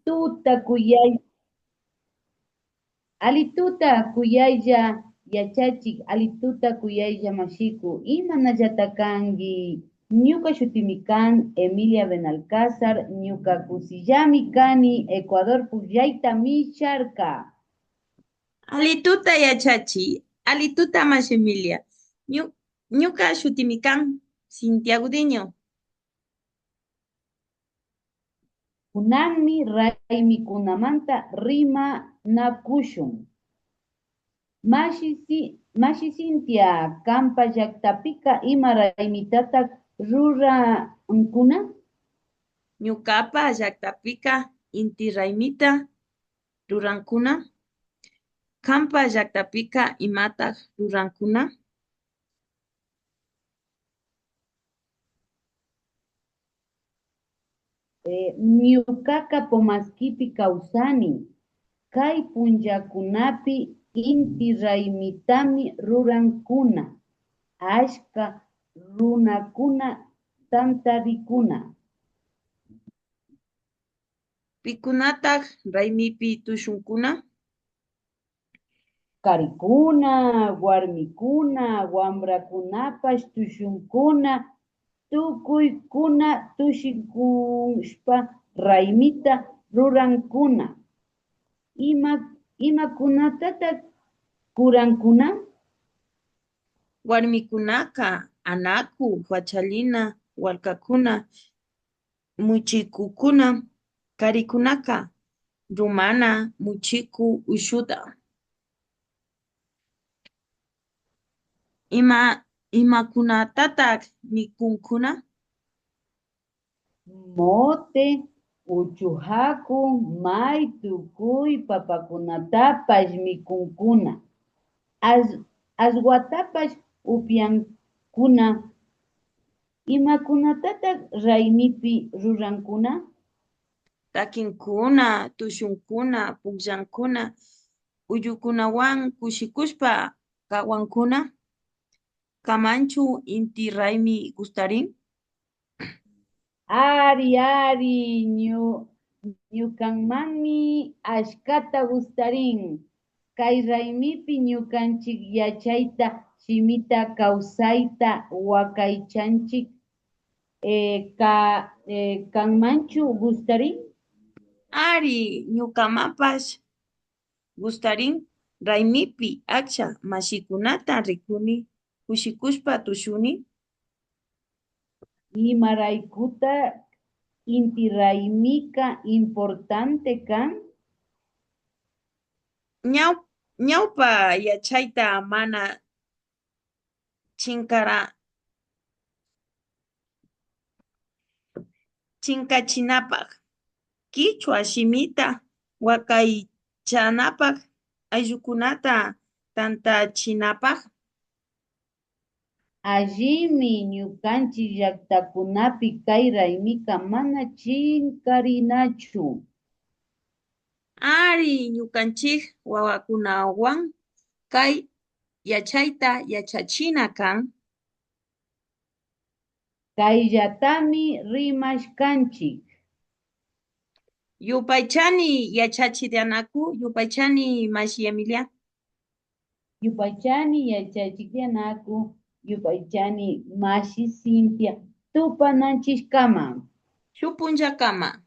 tuta kuyay Ali tuta kuyaylla yachachik, ali tuta kuyaylla mashiku, imanallata kanki? Ñuka shutimi kan Emilia Benalcázar, ñuka kushillami kani Ecuador pukllayta misharka. Ali tuta yachachi, ali tuta mashi Emilia. Ñuka shutimi kan Cintia Gudiño. Kunanmi raymikunamanta rimanakushun. Mashi Cintia, kanpa llaktapika ima raymitatak rurankuna? Ñukapa llaktapika inti raymita rurankuna. Kanpa llaktapika imatak rurankuna? Ñukaka Pomasquipi kawsani. Kay punllakunapi inti raymitami rurankuna. Ashka runakuna tantarikuna. Pikunatak raymipi tushunkuna? Karikuna, warmikuna, wamrakunapash tushunkuna, tukuykuna tushukushpa raymita rurankuna. Imakunatatak kurankuna? Warmikunaka anaku, huachalina, walkakuna, muchikukuna, karikunaka rumana, muchiku, ushuta. Imakunatatak mikunkuna? Mote, uchujaku, may tukuy papakunatapash mikunkuna, aswatapash upiankuna. Imakunatatak raymipi rurankuna? Takinkuna, tushunkuna, pukllankuna, ayllukunawan kushikushpa kawankuna. Kanmanchu inti raymi gustarin? Ari, ari, ñukamanmi ashkata gustarin. Kay raymipi ñukanchik yachayta, shimita, kawsayta wakaychanchik. Kanmanchu gustarin? Ari, ñukamanpash gustarin. Raymipi achka mashikunata rikuni, kushikushpa tushuni. Imaraykuta inti raymika importante kan? Ñawpa yachayta mana chinkachinapak, kichwa shimita wakaychanapak, ayllukunata tantachinapak. Allimi ñukanchik llaktakunapi kay raymika mana chinkarinachu. Ari, ñukanchik wawakunawan kay yachayta yachachina kan. Kayllatami rimashkanchik. Yupaychani yachachi Dianaku, yupaychani mashi Emilia. Yupaychani yachachik Dianaku, yupaychani mashi Cintia, tupananchishkama. Shuk punllakama.